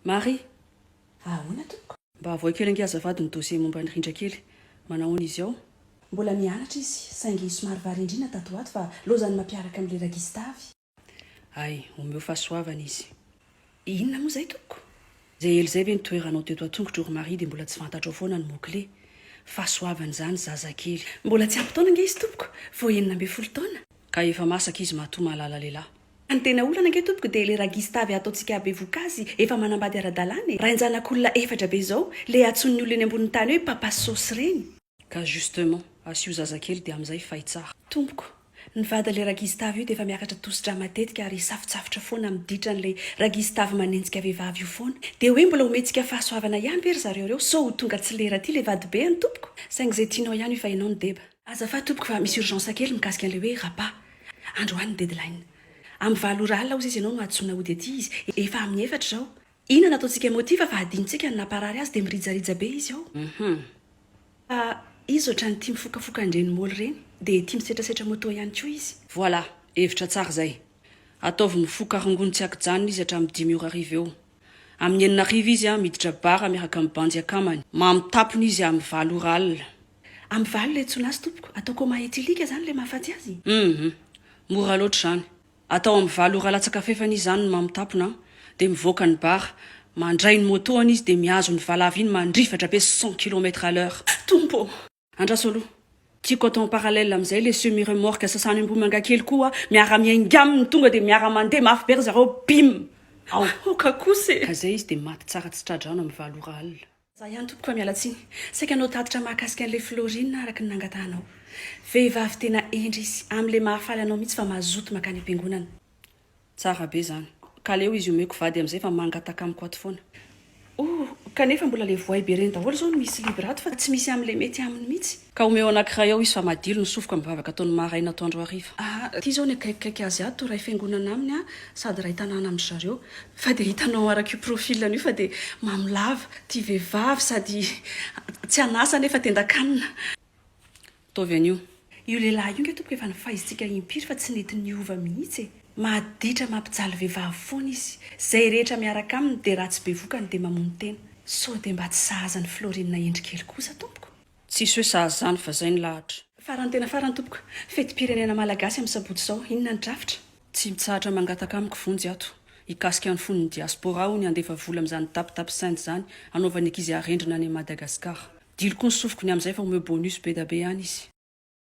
Marie! Ahoana tompoko? Mba avoay kely ange azafady ny dossier momba an'i Rindra kely. Manahoana izy ao? Mbola mianatra izy, saingy somary variandriana tato ho ato fa lozan'ny mampiaraka amin'ilay Ragistavy. Hay, omeo fahasoavana izy. Inona moa izay tompoko? Izay ela izay ve nitoeranao teto an-tongotro ry Marie dia mbola tsy fantatrao foana ny mot clé? Fahasoavana izany zazakely. Mbola tsy ampy taona ange izy tompoko, vao 16 taona. Ka efa masaka izy matoa mahalala lehilahy. Ny tena olana ange tompoko dia le Ragistavy ataontsika bevoka azy efa manambady ara-dalàna e! Rain-janak'olona efatra be izao, le antsoin'ny olona eny ambonin'ny tany hoe papa sauce ireny. Ka justement, asio zazakely dia amin'izay fay tsara. Tompoko, ny vadin'ilay Ragistavy io dia efa miakatra tosi-drà matetika ary safotsafotra foana amin'ny ditran'ilay Ragistavy manenjika vehivavy io foana. Dia hoe mbola omentsika fahasoavana ihany ve ry zareo ireo sao ho tonga tsy lera aty ilay vadibeany tompoko? Saingy izay tianao ihany io fa ianao no deba. Azafady tompoko fa misy urgence kely mikasika an'ilay hoe rapa. Androany ny deadline. Amin'ny 8 ora alina hozy izy ianao no antsoina hody aty izy. Efa amin'ny 4 izao. Inona no ataontsika motif fa adinontsika ny namparary azy dia mirijarija be izy ao. Hum. Fa izy ohatran'ny tia mifokafoka an'ireny môly ireny. Dia tia misetrasetra moto ihany koa izy. Voilà, hevitra tsara izay. Ataovy mifoka rongony tsy ankijanona izy hatramin'ny 5 ora hariva eo. Amin'ny 6 hariva izy miditra bar miaraka amin'ny bandy akamany. Mamo tapony izy amin'ny 8 ora alina. Amin'ny 8 ilay antsoina azy tompoko. Atao coma éthylique izany ilay mahafaty azy? Hum. Mora loatra izany. Atao amin'ny 8 ora latsaka fahefany izy izany no mamo tapona an. Dia mivoaka ny bar. Mandray ny moto-ny izy dia mihazo ny valavo iny mandrifatra be 100 kilomètres à l'heure. Tompo ô! Andraso aloha. Tiako atao en parallèle amin'izay ilay semi remorque sasany Ambohimangakely koa miara-miainga aminy tonga dia miara-mandeha mafy be ry zareo bim! Ao. Aoka kosa e! Ka izay izy dia maty tsara tsy tra-drano amin'ny 8 ora alina. Za ihany tompoko fa miala tsiny. Saika hanao tatitra mahakasika an'ilay Florine araka ny nangatahanao. Vehivavy tena hendry izy, amin'ilay mahafaly anao mihitsy fa mazoto mankany am-piangonana. Tsara be zany. Ka aleo izy omeko vady amin'izay fa mangataka amiko ato foana. Oh, kanefa mbola le voay be reny daholo izao no misy libre ato fa tsy misy amin'ilay mety aminy mihitsy. Ka omeo anankiray ao izy fa madilo ny sofiko amin'ny vavaka ataony maraina atoandro hariva. Ah, ity izao ny akaikikaiky azy ato, iray fiangonana aminy aho sady iray tanàna amin-dry zareo. Fa dia hitanao araka io profil-ny io fa dia mamo lava, tia vehivavy sady tsy an'asa nefa tendan-kanina. Ataovy an'io. Io lehilahy io nge tompoko efa nifaizintsika impiry fa tsy nety niova mihitsy e! Maditra mampijaly vehivavy foana izy. Izay rehetra miaraka aminy dia raha tsy bevokany dia mamono tena. Sao dia mba tsy sahaza an'i Florine hendry kely kosa tompoko? Tsisy hoe sahaza izany fa zay ny lahatra. Farany tena farany tompoko, fetim-pirenena malagasy amin'ny sabotsy izao, inona ny drafitra? Tsy mitsahatra mangataka amiko vonjy ato, hikasika ny fon'ny diaspora hono handefa vola amin'izany tap tap send izany hanaovan'ny ankizy arendrina any Madagascar. Dilo koa ny sofiko ny amin'izay fa omeo bonus be da be any izy.